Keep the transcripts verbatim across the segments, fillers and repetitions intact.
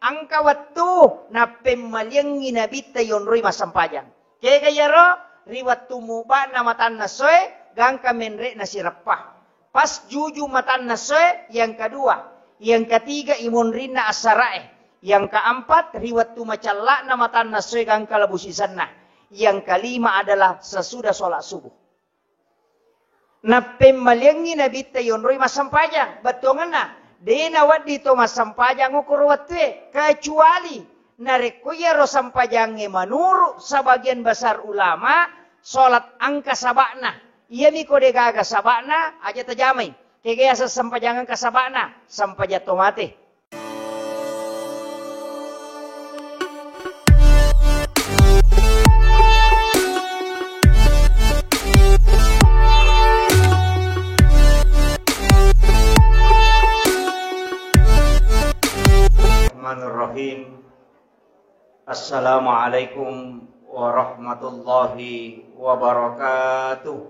Engka wettu nappemmaliangngi Nabitta yonroi massempajang. Kega iyaro? Ri wettu mubana matanna essoe, gangka menre'na sireppa. Pas juju matanna essoe, yang kedua, yang ketiga imonrinna assara'e, yang keempat ri wettu macella'na matanna essoe gangka labu sisenna, yang kelima adalah sesudah sholat subuh. Nappemmaliangngi Nabitta yonroi massempajang, bettuangenna de nawedding to massempajang okoro wettue, kecuali narekko iyaro sempajangnge menurut sebagian besar ulama, sholat engka saba'na. Iyami ko degaga saba'na, aja tajamai. Kega yaseng sempajang engka saba'na? Sempajang to mate. Bismillahirrahmanirrahim. Assalamualaikum warahmatullahi wabarakatuh.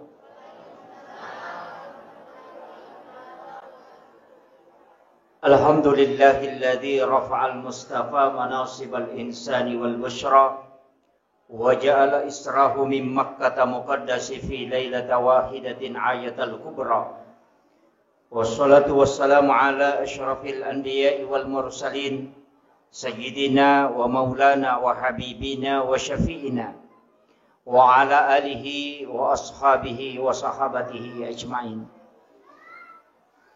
Alhamdulillahilladzi rafa'al mustafa manasibal insani wal busyra, wa ja'ala israhu min Makkata muqaddasi fi lailata wahidatin ayatal kubra. Wassalatu wassalamu ala asyrafil anbiya'i wal mursalin, sayyidina wa maulana wa habibina wa syafi'ina, wa ala alihi wa ashabihi wa sahabatihi ajma'in.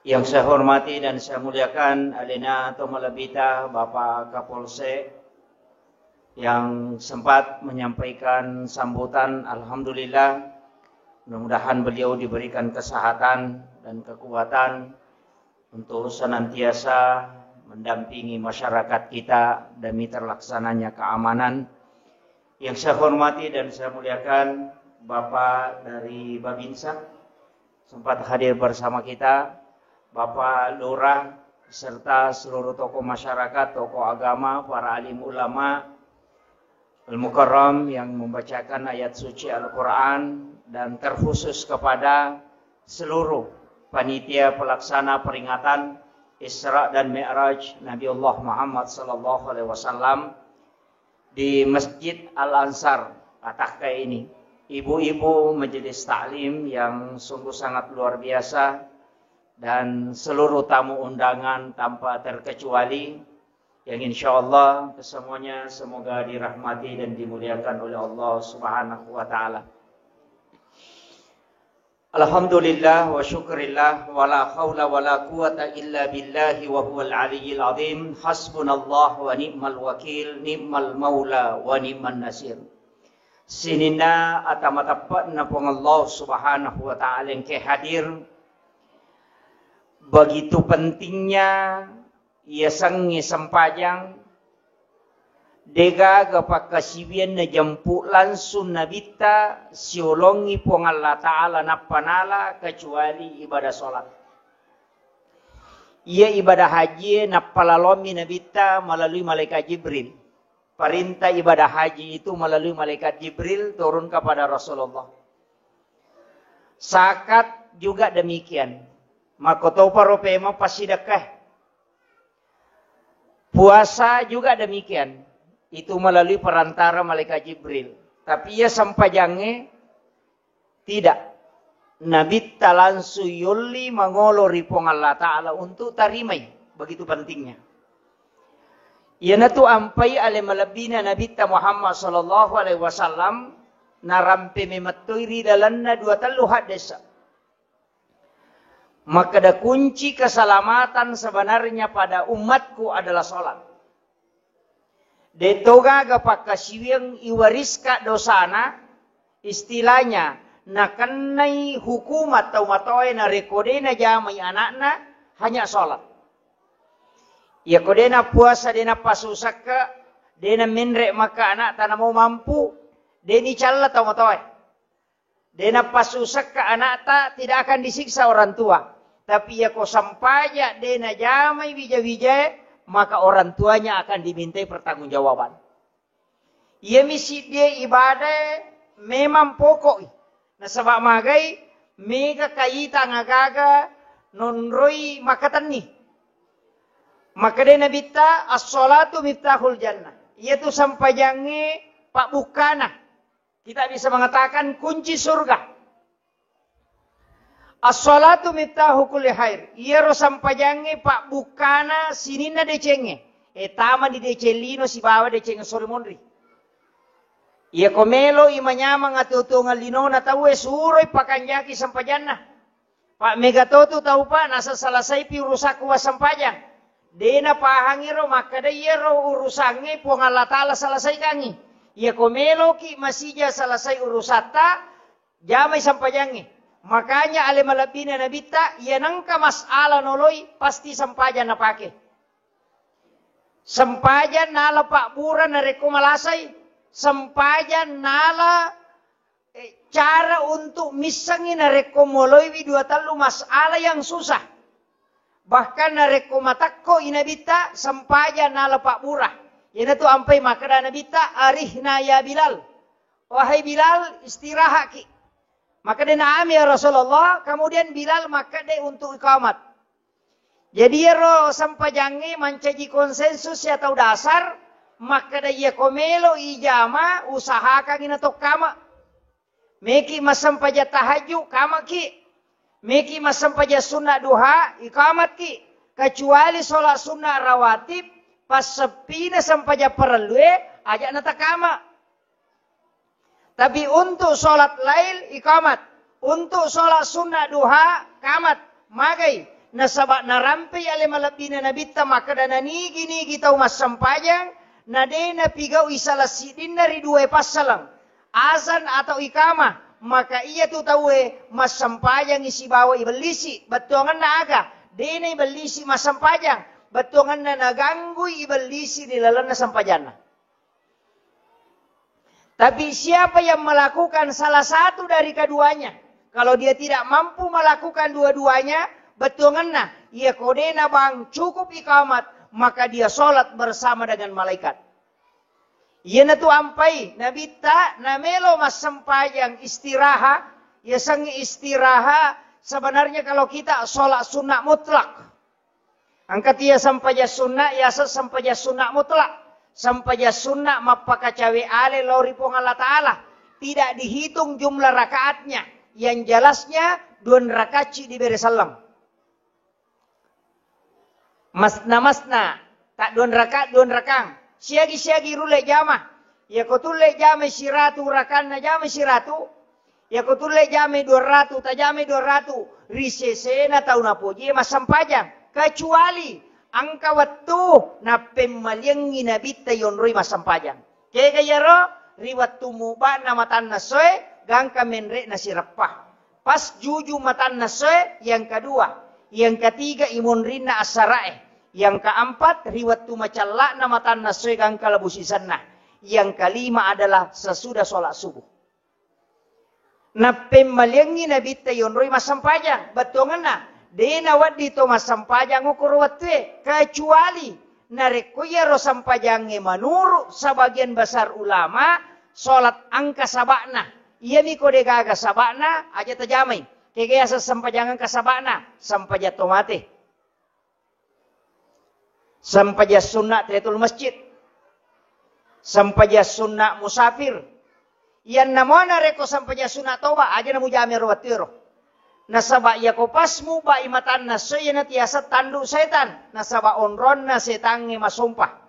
Yang saya hormati dan saya muliakan, alena to malebbita Bapak Kapolsek yang sempat menyampaikan sambutan. Alhamdulillah, mudah-mudahan beliau diberikan kesehatan dan kekuatan untuk senantiasa mendampingi masyarakat kita demi terlaksananya keamanan. Yang saya hormati dan saya muliakan Bapak dari Babinsa, sempat hadir bersama kita, Bapak Lurah, serta seluruh tokoh masyarakat, tokoh agama, para alim ulama, Al-Mukarram yang membacakan ayat suci Al-Quran, dan terkhusus kepada seluruh panitia pelaksana peringatan Isra dan Mi'raj Nabiullah Muhammad sallallahu alaihi wasallam di Masjid Al-Ansar Atakka ini. Ibu-ibu majelis taklim yang sungguh sangat luar biasa dan seluruh tamu undangan tanpa terkecuali, yang insya Allah kesemuanya semoga dirahmati dan dimuliakan oleh Allah Subhanahu wa Ta'ala. Alhamdulillah wa syukrillah, wa la haula wa la quwata illa billahi wa huwal aliyyil azim. Hasbunallah wa ni'mal wakil, ni'mal maula wa ni'man nasir. Sininna ata mateppe'na Puang Allah Subhanahu wa Ta'ala engke hadir, begitu pentingnya yasengnge sempajang, degaga pakkasiwiang najempu langsung Nabitta siolongi Puang Allah Ta'ala nappa nala kecuali ibadah sholat. Iya ibadah haji nappa lalommi Nabitta melalui malaikat Jibril. Perintah ibadah haji itu melalui malaikat Jibril turun kepada Rasulullah. Zakat juga demikian. Makkotoparo pemeng passidekkae. Puasa juga demikian. Itu melalui perantara malaikat Jibril. Tapi iya sempajangnge tidak. Nabitta langsung yolli mangolo ri Puang Allah Ta'ala untuk tarimai. Begitu pentingnya. Iyanatu ampai ale malebbina Nabitta Muhammad sallallahu alaihi wasallam narampe memettoi ri lalenna dua tellu haddesa. Makkeda kunci keselamatan sebenarnya pada umatku adalah sholat. De to gaga pakkasiwiang iwariska dosana, istilahnya nakennai hukumat tau matoae narekko de najamai anakna, hanya sholat. Iyako de nappuasa, de napassu sekka, de namenre maka anakta namo mampu, de nicalla tau matoae. De napassu sekka anakta, tidak akan disiksa orang tua. Tapi iyako sampaja de najamai wija-wijae, maka orang tuanya akan dimintai pertanggungjawaban. Iyami siddie ibadae memang pokok. Nasaba magai mega kaitang agaga nonroi makatenni. Makkedai Nabitta, "As-sholatu miftahul jannah." Iyatu sempajangnge pabbukkana. Kita bisa mengatakan kunci surga. "As-sholatu miftahu kulli khair." Iyaro sempajangnge pabbukkana sininna decengnge. E, tama di deceng lino sibawa deceng sore monri. Iyako melo i manyameng atuo-tuongeng linona tauwe, suroi pakanjaki sempajanna. Pak, mega to tu tau, Pak, nasa selesaipi urusakku wassempajang. De napahangi ro makkeda iyaro urusangnge Puang Allah Ta'ala selesaikangngi. Iyako meloki masija selesai urusatta, jamai sempajangnge. Makanya ale malebbina Nabitta, iya nengka masalah noloi, pasti sempajang napake. Sempajang nala pabbura narekko malasai, sempajang nala, eh, cara untuk missengngi narekko moloiwi dua tellu masalah yang susah. Bahkan narekko matekko i Nabitta, sempajang nala pabbura. Iyanatu ampai makkeda Nabitta, "Arihna ya Bilal." "Wahai Bilal, istirahaki." Makkeda, "Na'am ya Rasulullah." Kemudian Bilal makkeda untuk iqamat. Jadi iyaro sempajangnge mancaji konsensus ya tau dasar, makkeda iyako melo ijama, usahakangngi natokkama. Meki massempajang tahajud, kamaki. Meki massempajang sunna duha, ikamatki. Kecuali sholat sunna rawatib, passeppina sempajang parellue, aja natakama. Tapi untuk sholat lail, ikamat. Untuk sholat sunna duha, kamat. Magai. Nasaba narampei ale malebbina Nabitta makkeda nanigi-nigi tau massempajang, na de napigau'i salah siddinna ri duae passaleng, azan atau ikamah, maka iyatu tauwe massempajangngi sibawa ibellisi. Bettuangenna aga? De naibellisi massempajang. Bettuangenna naganggui ibellisi ri lalenna sempajanna. Tapi siapa yang melakukan salah satu dari keduanya, kalau dia tidak mampu melakukan dua-duanya, bettuangenna, iya kodena bang cukup ikamat, maka dia sholat bersama dengan malaikat. Iyanatu ampai Nabitta namelo massempajang istiraha, yasengnge istiraha, sebenarnya kalau kita sholat sunnah mutlak. Engka tia sempajang sunna, yaseng sempajang sunna mutlak. Sempajang sunna mappakacawe ale lao ri Puang Allah Ta'ala. Tidak dihitung jumlah rakaatnya. Yang jelasnya, duan rakacci dibere selleng. Masna-masna, tak duan rakaat, duan rakang. Siagi-siagi rulle jama. Yako tulle jama siratu rakanna, jama siratu. Yako tulle jamai dua ratu, tajamai dua ratu, ri sesena tau napoji massempajang, kecuali engka wettu nappemmaliangngi Nabitta yonroi massempajang. Kega iyaro? Ri wettu mubana matanna soe, gangka menre'na sireppa. Pas juju matanna soe, yang kedua, yang ketiga imonrinna assara'e, yang keempat ri wettu macella'na matanna soe gangka labu sisenna, yang kelima adalah sesudah sholat subuh. Nappemmaliangngi Nabitta yonroi massempajang. Bettuangenna, de nawedding to massempajang okoro wettue, kecuali narekko iyaro sempajangnge menurut sebagian besar ulama, sholat engka saba'na. Iyami ko degaga saba'na, aja tajamai. Kega yaseng sempajang engka saba'na? Sempajang to mate. Sempajang sunna tahiyatul masjid. Sempajang sunna musafir. Iyanna mo narekko sempajang sunna toba, aja namujamai ro wettuero. Nasaba iyako pas mubai matanna soe, iyana tiaseng tandu setan. Nasaba onronna setangnge masompa.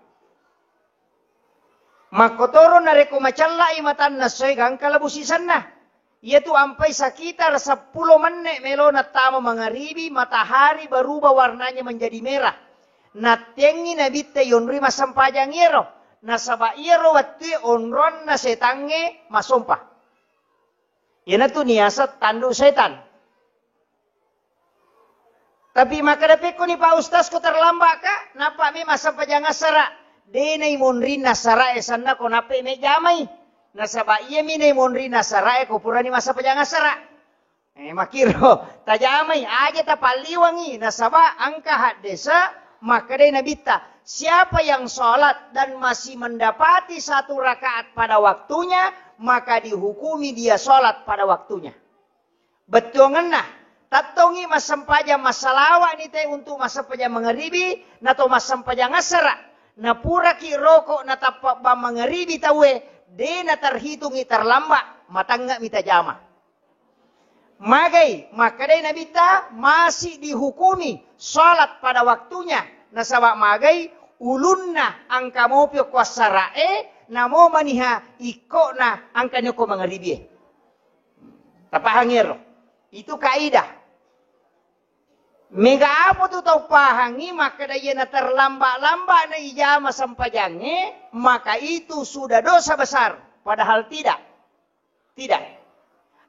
Makkotoro narekko macellai matanna soe gangka labu sisenna. Iyatu ampai sekitar seppulo menne' melo nattama mangaribi, matahari berubah warnanya menjadi merah. Nattengngi Nabitta yonroi massempajang iyaro. Nasaba iyaro wettue onronna setangnge masompa. Iyanatu niaseng tandu setan. Tapi makkeda, "Pekkoni Pak Ustaz, ko terlambat ka?" Nappa mi massempajang assara. De naimonrinna assara e sanna ko nappa me jamai. Nasaba iyami naimonrinna assara e ko purani massempajang assara. Eh, makkiro tajamai aja tapalliwangi, nasaba engka haddese makkedai Nabitta, "Siapa yang sholat dan masih mendapati satu rakaat pada waktunya, maka dihukumi dia sholat pada waktunya." Bettuangenna, Tattongi massempajang massalawa'ni te untuk massempajang mangaribi, nato massempajang assara. Napuraki roko natappa bang mangaribi tauwe, de naterhitungi terlambat, matangnga mi tajama. Magai, makkedai Nabitta, masih dihukumi salat pada waktunya. Nasaba magai, ulunna engka mopi okko assara'e, namo maniha ikkona engka ni okko mangaribie. Tapahangi ero? Itu kaidah. Mega apa tu tau pahangi makkeda iyana terlambat-lambat na ijama sempajangnge, maka itu sudah dosa besar. Padahal tidak. Tidak.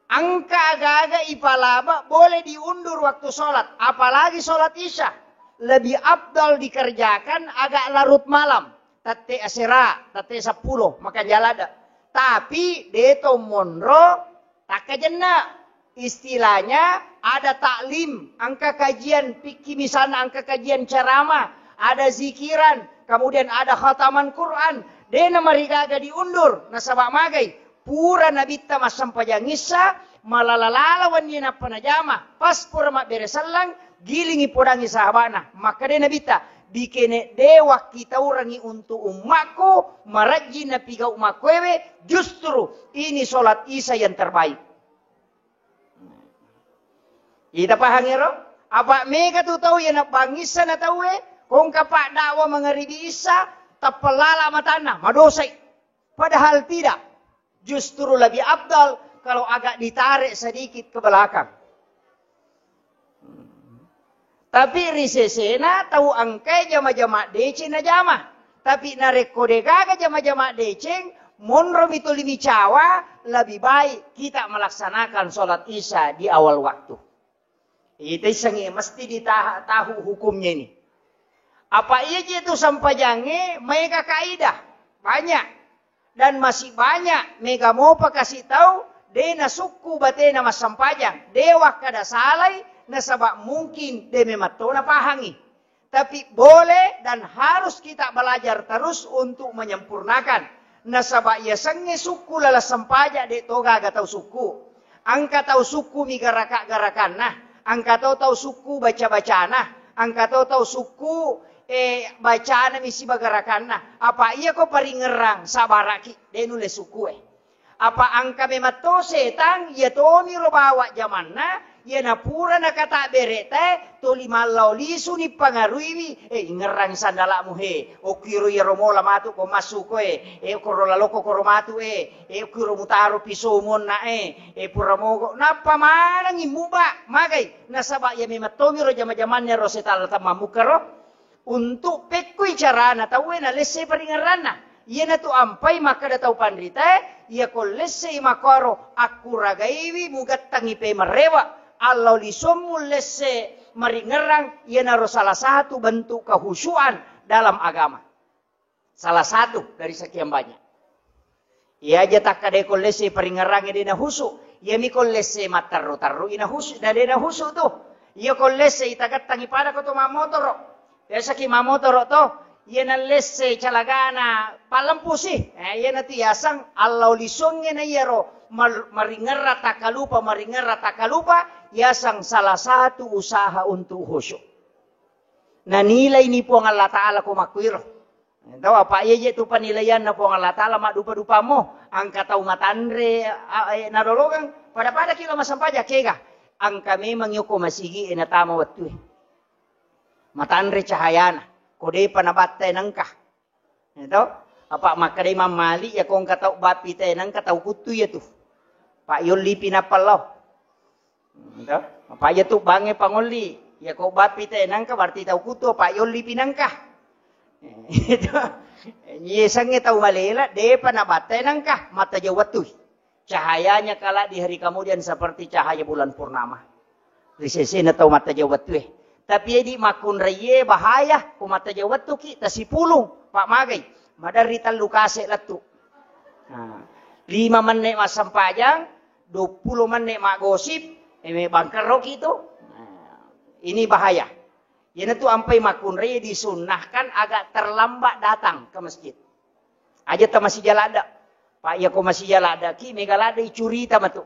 Engka aga-aga ipalaba boleh diundur waktu sholat, apalagi sholat isya. Lebih afdal dikerjakan agak larut malam, tette asera, tette seppulo, maka jalada. Tapi deto monro takkajenna. Istilahnya ada taklim, engka kajian fikih misalnya, engka kajian ceramah, ada zikiran, kemudian ada khataman Quran. Dena marigaga diundur, nasaba magai pura Nabitta massempajang issa, malala-lala wenni nappa najama, pas pura mabbere sellang, gilingi podangi sahabana. Makkeda Nabitta, dikene de wakkitaurangi untuk ummakku, marajjing napigau makkuewe, justru ini sholat isya yang terbaik. Ita pahang ero? Apa mega tu tau iya nabbangissa na tauwe, kongka pak dakwa mangaribi issa, tappalala matanna, madosai. Padahal tidak. Justru lebih afdal kalau agak ditarik sedikit ke belakang. Tapi ri sesena tau engkae jama-jama deceng najama. Tapi narekko degaga jama-jama deceng, monromi tuli micawa, lebih baik kita melaksanakan sholat isya di awal waktu. Ita issengnge mesti ditaha-, tahu hukumnya ini. Apa iya je tu sempajangnge maega kaidah? Banyak. Dan masih banyak mega mopa kasi tau de nasukku batena massempajang, de wakkada salai, nasaba mungkin de mematto napahangi. Tapi boleh dan harus kita belajar terus untuk menyempurnakan. Nasaba yasengnge sukku laleng sempajang de to gaga tau sukku. Engka tau sukku mi garaka-garakanna, engka to tau sukku baca-bacana, engka to tau sukku, eh, bacana mi siba garakanna. Apa iya ko paringerrang sabaraki, de nulle sukku e. Apa engka memang to setang, iya tomiro bawa jamanna, iya napura nakata bereta, toli mallau lisuni pangaruiwi, eh, ingerrang sandalamu he, okkiro iyaro mola matu ko massuko e, eh, koro laloko koro matu e, eh, okkiro mutaro piso monna e, eh, pura mogo, nappa manengi muba, magai, nasaba iya memang tomiro jama-jamanna ro setalla tammammukka ro. Untuk pekkui carana tauwe nalessei paringerranna. Iyanatu ampai makkeda tau panritae, iyako lessei makkoro akkuragaiwi mugattangi pemerrewa, allau lisommu lesse maringerrang, iyanaro salah satu bentuk kehusuan dalam agama. Salah satu dari sekian banyak. Iya aja takkadai ko lesse paringerrangnge de nahusu. Iyami ko lesse matterru-terru i nahusu, na de nahusu tu. Iya ko lesse itagattangi pada ko to mammotoro. Biasa ki mammotoro to, iya na lesse calagana pallempusi. Eh, iya natu yasang allau lisongnge na iyaro mar-, maringerra takkalupa, maringerra takkalupa, yasang salah satu usaha untuk khusyuk. Nanilai ni Puang Allah Ta'ala ko makkuiro. Tau apa iya je tu penilaianna Puang Allah Ta'ala maddupa-dupamo, engka tau matanre, a, e, nadologang, pada-pada ki lo massempajang kega. Engka memang yoko masigi e natama wettue. Matanre cahayana, ko depa nabatta e nengka. Ya tau? Apa makkedai Imam Malik, ya ko engka tau bappi te nengka tau kuttu ya tu. Pak yolli pi nappa lao. Ento? Apa iya tu bangnge pangolli. Iya ko bappi te nengka berarti tau kutu apa yolli pi nengka. Itu. Iya sengnge tau malela depa nabatta nengka mata jauh wettui. Cahayanya kala di hari kemudian seperti cahaya bulan purnama. Ri sesena tau mata jauh wettue. Tapi edi makkunraiye bahaya ko mata jauh wettuki tasipulung pak magai. Maderri tellu kase lettu. Nah, lima menne massempajang, dua puluh menne maggosip, eh, me bangkerroki tu. Nah, ini bahaya. Iyanatu ampai makkunrai disunnahkan agak terlambat datang ke masjid. Aja ta masih jaladda. Pak iya ko masih jaladda ki mega ladda icurita matu.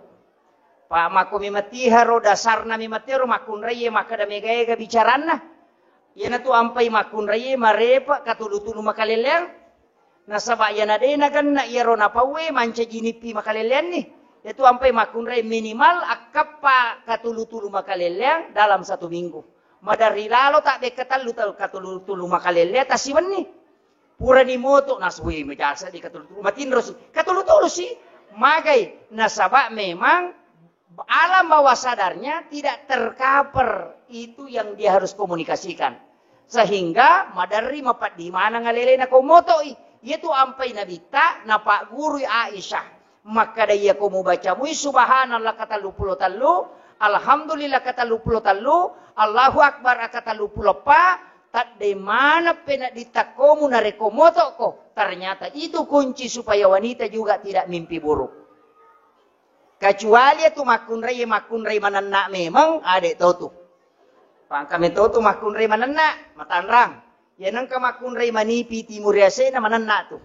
Pa makko mi matiharo dasarna mi matero makkunraiye makkeda mega-ega bicaranna. Iyanatu ampai makkunraiye marepe katulu-tulu makalelleang. Nasaba iyana de nagenna iyaro napauwe mancaji nippi makalelleanni. Iyatu ampai makkunrai minimal akkappa katulu-tulu makalelleang dalam satu minggu. Maderri lalo tabbe katellu tau katulu-tulu makalelleang tasiwenni. Purani moto nasui majasa di katulu-tulu. Matinro si. Katulu-tulu si. Magai. Nasaba memang alam bawah sadarnya tidak tercover itu yang dia harus komunikasikan. Sehingga maderri mapaddi maneng alelena ko motoi. Iyatu ampai nabitta napaggurui Aisyah. Makkeda iyako mubaca mui subhanallah katelluppulo tellu, alhamdulillah katelluppulo tellu, Allahu Akbar katelluppulo eppa, tadde maneng peneddi takkomu narekko motoko. Ternyata itu kunci supaya wanita juga tidak mimpi buruk. Kecuali tu makkunrai, makkunrai manenna memang ade totu. Pangka metotu makkunrai manenna, matanrang. Iya nengka makkunrai manipi timur yase'na manenna tu.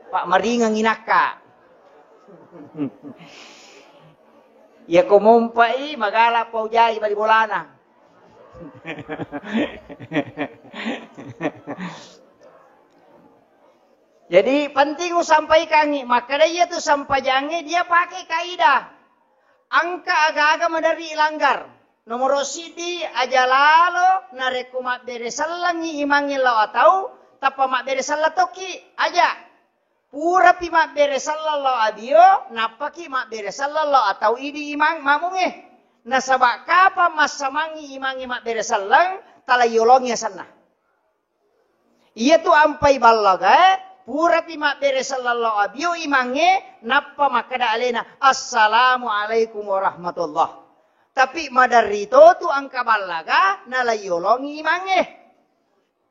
Pak maringeng inakka. Iya ko mompai magala pau jai bali bolana. Jadi penting usampaikangi, makkeda iya tu sampajangnge dia pakai kaidah. Engka aga-aga maderri ilanggar. Nomoro siddi, aja lalo narekko mabbere sellengngi imangnge lao atau tappa mabbere selleng tokki, aja. Purapi mabbere selleng lao abio, nappaki mabbere selleng lao atau idi imang mamungnge. Nasaba kapang massamangngi imangnge mabbere selleng, tala yolongi asenna. Iyatu ampai ballagae, purapi mabbere selleng lao abio imangnge, nappa makkeda alena, "Assalamualaikum warahmatullah." Tapi maderri totu engka ballaga, nalaiyolongi imangnge.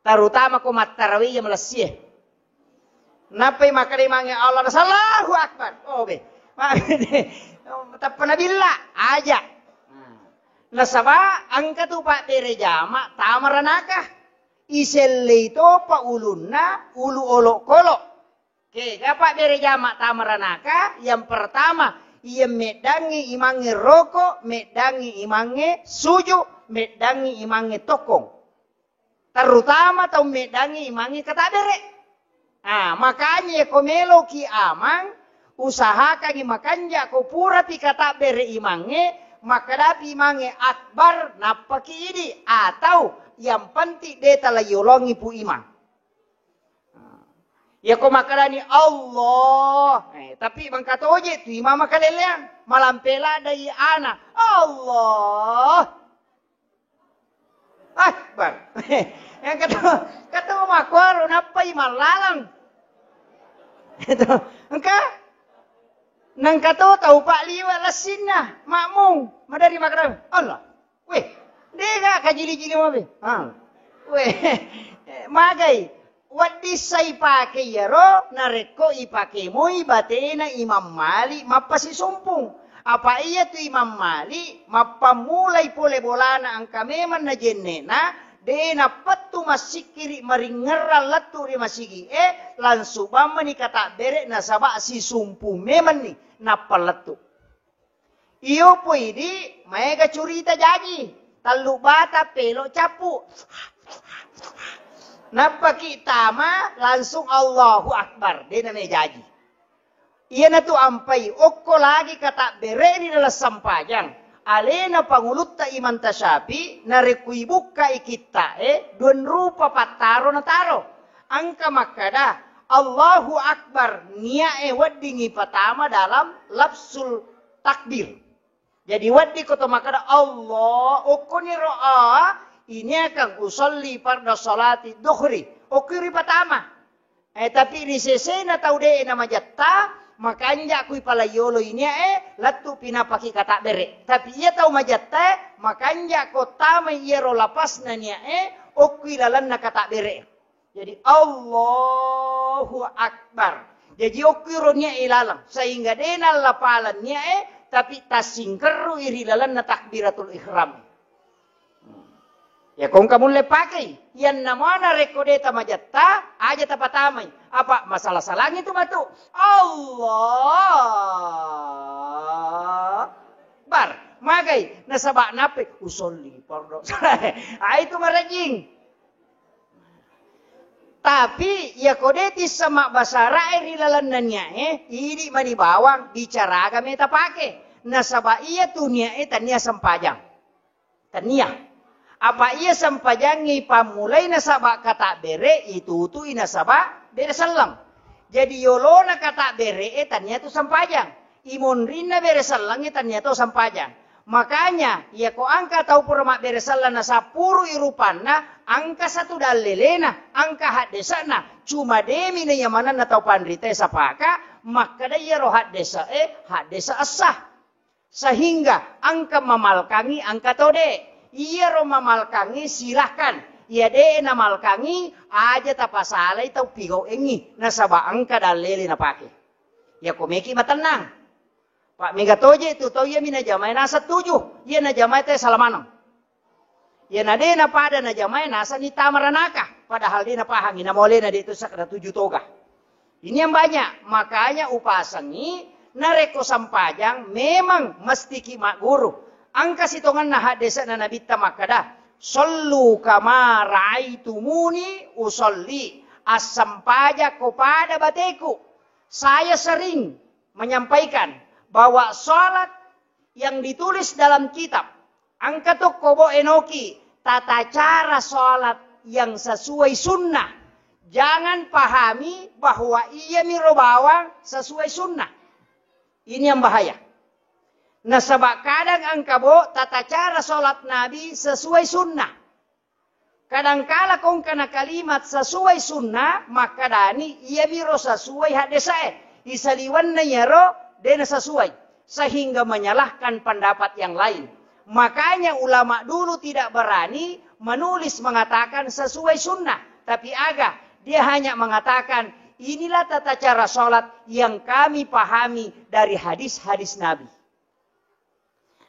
Terutama ko mattarawe iya malessie. Nappai makkeda imangnge, "Allah, Allahu Akbar." Oh, be. Tappa nabilla, aja. Nasaba engka tu pabbere jama tama ranaka. Isellei topa ulunna ulu olokolo. Kega pabbere jama tama ranaka, yang pertama, iya meddangngi imangnge roko, meddangngi imangnge suju, meddangngi imangnge tokkong. Terutama tau meddangngi imangnge katabbere. Ah, makanya ko meloki amang, usahakangi makanja ko purapi katabbere imangnge, makkadapi imangnge akbar, nappaki idi, atau yang penting de tala yolongi pu imang. Iya ko makkedani Allah, eh, tapi mengkatoje tu imang makalelleang, malampe ladai ana, Allah. Akbar. Yang ketemu, ketemu makuaro nappai mallalang. Itu. Engka? Nengka to tau pak liwa lessinna, makmung, madari makkeda, Allah. Weh, dega kajili-jili mabe. Ha. Weh, magai. Wedding sai pake iyaro narekko ipake moi batena Imam Malik mappasisumpung. Apa iya tu Imam Malik mappammulai pole bolana engka memang najenne'na, de nappettu massikkiri maringngerrang lettu ri masigi e, langsung bammani katabbere nasaba sisumpung memanni nappa lettu. Iyo poidi maega curita jaji, tellu bata pelo cappu. Nappaki tama langsung Allahu Akbar, de name jaji. Iyanatu ampai okko lagi katabbere ri dalam sampajang. Alena pangulutta Imam Tasyafi narekko ibukkai kitta e dua rupa pattaro nataro. Engka makkada Allahu Akbar, nia e weddingi patama dalam lafzul takbir. Jadi wedding ko to makkeda Allah, okkoniro a, ini akan usolli farda salati dhuhri. Okko ripatama. Eh, tapi ri sesena tau de na majatta, makanja kui palaiyolo ini e, lettu pinapaki katabbere. Tapi iya tau majatta, makanja ko tamai iyaro lapasna nia e, okkui lalenna katabbere. Jadi, Allahu Akbar. Jaji, okkuiro nia e laleng. Sehingga de nallapaleng nia e, tapi tassingkerru i ri lalenna takbiratul ihram. Ya, kongka mulle pakei. Yanna mana rekko de tamajatta, aja tapatamai. Apa masalah salangi tu matu? Allah. Akbar. Magai? Nasaba nappai usolli fardu. Ah, itu marejing. Tapi yako de tissa mabbasarae ri lalenna niae, idi mani bawang bicara aga meta pake. Nasaba iya tu niae tania sempajang. Tania. Apa iya sempajangngi pammulai nasaba kata bere, itutui nasaba bere selleng. Jadi yolona kata bere e tania tu sempajang. Imonrinna bere sellengnge tania to sempajang. Makanya, yako engka tau pura mabbere selleng nasappurui rupanna, engka satu dallelena, engka haddese'na. Cuma demi na iya manenna tau panritae sapaka, makkeda iyaro haddese e, haddese essa. Sehingga engka mamalkangi, engka to de. Iyaro mamalkangi silahkan. Iya de namalkangi, aja tapasalai tau pigauengngi. Nasaba engka dallele napake. Yako meki matennang. Pak mega toje tu tau iya mi najamae naseng tuju. Iya najamae te sala maneng. Iyana de napada najamae nasani tama ranaka, padahal de napahangi namolena de tu sakra tuju toga. Ini yang banyak, makanya upasengi narekko sempajang memang mestiki magguru. Engka sitongenna haddese'na Nabitta makkeda, "Sallu kama raaitumuni usolli." Assempajakko pada bateku. Saya sering menyampaikan bahwa salat yang ditulis dalam kitab, engka tokko bo enoki tata cara salat yang sesuai sunnah. Jangan pahami bahwa iya miro bawang sesuai sunnah. Ini yang bahaya. Nasaba kadang engka bo tata cara salat Nabi sesuai sunnah. Kadangkala kongkana kalimat sesuai sunnah, makkadani iyamiro sesuai haddesae. Isaliwenna iyaro dena sesuai, sehingga menyalahkan pendapat yang lain. Makanya ulama dulu tidak berani menulis mengatakan sesuai sunnah, tapi aga, dia hanya mengatakan inilah tata cara sholat yang kami pahami dari hadis-hadis Nabi.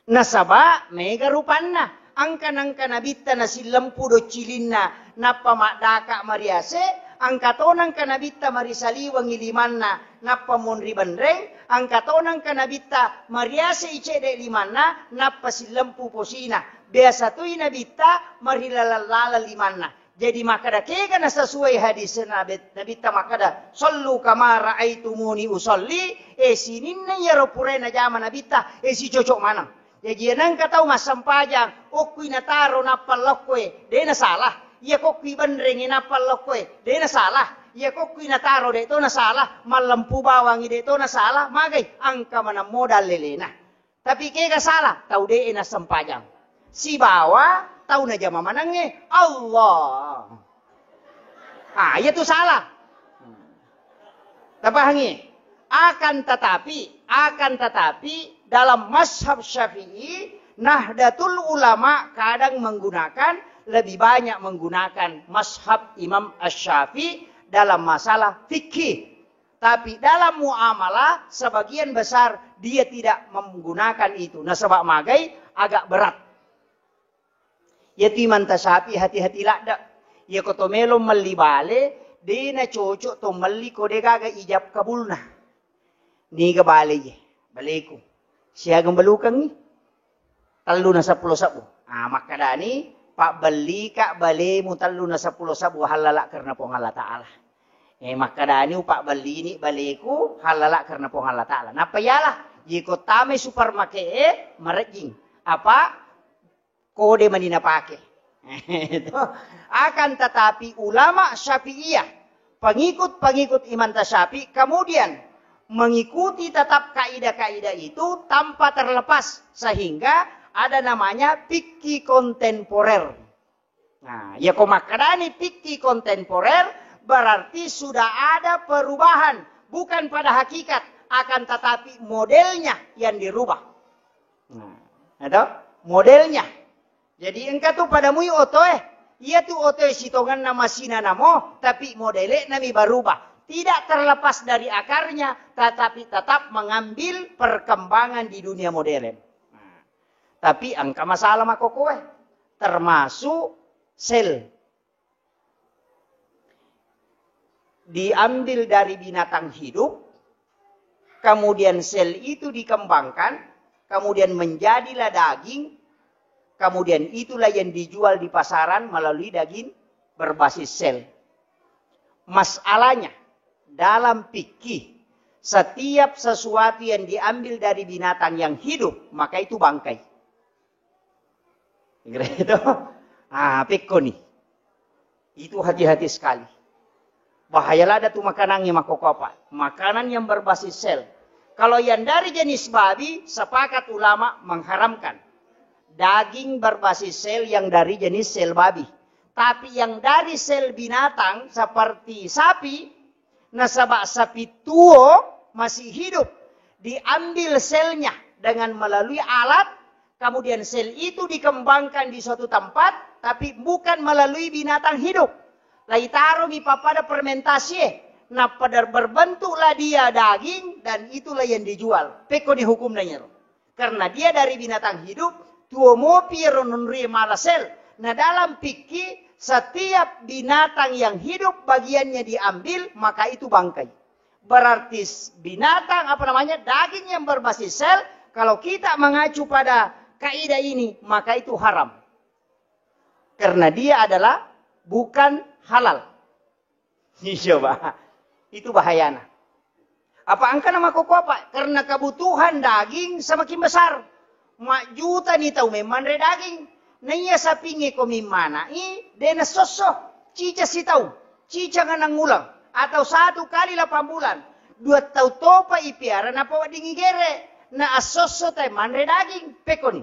Nasaba mega rupanna, engka nengka nabitta nasillempu doccilinna, nappa maddaka mariase, engka to nengka nabitta marisaliwengi limanna, nappa monri benreng, engka to nengka nabitta mariase i cedde limanna, nappa sillempu posina. Biasa toi nabitta marilaleng-laleng limanna. Jadi makkeda kega nasasuai hadis Nabi, Nabitta makkeda, "Sallu kama raaitumuni usalli," eh, sininna iyaro purai najama Nabitta, eh, sicocok maneng. Jaji enengka tau massempajang, okkui nataro nappa lokkoe, de nasalah. Iya kokkui benrengi nappa lokkoe, de nasalah. Iya kokkui nataro de to nasalah, mallempu bawangi de to nasalah, magai angka maneng modal lelena. Tapi kega salah? Tau de'e nassempajang. Sibawa tau najama manengnge Allah. Ah, iya tu salah. Tapahangi? Akan tetapi, akan tetapi dalam mazhab Syafi'i, Nahdlatul Ulama kadang menggunakan, lebih banyak menggunakan mazhab Imam Asy-Syafi'i dalam masalah fikih. Tapi dalam muamalah, sebagian besar dia tidak menggunakan itu. Nasaba magai agak berat. Iyatu Imanta Syafi'i hati-hati ladde. Iyako to melo melli bale, de nacocok to melli ko de gaga ijab kabulna. Niga bale ye? Baleku. Siaga balukengngi? Tellu na seppulo sebbu. Ah, makkedani, "Pabbellika balemu tellu na seppulo sebbu hallala karena Puang Allah Ta'ala." Eh, makkedani, "Upabbellini baleku hallala karena Puang Allah Ta'ala." Nappa iyalah, iko tamai supermarket e, marejjing. Apa? Kode mani napake. Itu. Akan tetapi ulama Syafi'iyah, pengikut-pengikut Imam Syafi'i, kemudian mengikuti tetap kaidah-kaidah itu tanpa terlepas, sehingga ada namanya fikih kontemporer. Nah, ya ko makkedani fikih kontemporer, berarti sudah ada perubahan, bukan pada hakikat, akan tetapi modelnya yang dirubah. Nah, itu modelnya. Jadi engka tu pada mui otoe, iya tu otoe sitongenna masina namo, tapi modele nami barubah. Tidak terlepas dari akarnya, tetapi tetap mengambil perkembangan di dunia modern. Nah, tapi engka masalah makokoe, termasuk sel. Diambil dari binatang hidup, kemudian sel itu dikembangkan, kemudian menjadilah daging, kemudian itulah yang dijual di pasaran melalui daging berbasis sel. Masalahnya, dalam fikih, setiap sesuatu yang diambil dari binatang yang hidup, maka itu bangkai. Kira itu. Ah, pekko nih. Itu hati-hati sekali. Bahaya lada tu makanan yang makoko apa? Makanan yang berbasis sel. Kalau yang dari jenis babi, sepakat ulama mengharamkan daging berbasis sel yang dari jenis sel babi. Tapi yang dari sel binatang seperti sapi, nasaba sapi tuo masih hidup, diambil selnya dengan melalui alat, kemudian sel itu dikembangkan di suatu tempat, tapi bukan melalui binatang hidup. Laitaromi pappada fermentasi, eh. Nah, pada berbentuklah dia daging dan itulah yang dijual. Pekko ni hukumna nyero. Karena dia dari binatang hidup, tuo mopi ro nonri mala sel. Nah, dalam fikih, setiap binatang yang hidup bagiannya diambil, maka itu bangkai. Berarti binatang, apa namanya, daging yang berbasis sel, kalau kita mengacu pada kaidah ini, maka itu haram. Karena dia adalah bukan halal. Iya, Pak. Itu bahayana. Apa engka nama koko apa? Karena kebutuhan daging semakin besar. Majjuta ni tau memang re daging. Naiya sapinge ko mimmana i, dena sosso. Cica sitau. Cica nganang ulang. Atau satu kali delapan bulan. Dua tau topa ipiara napa wedding igere. Na assosso tai manre daging. Pekoni.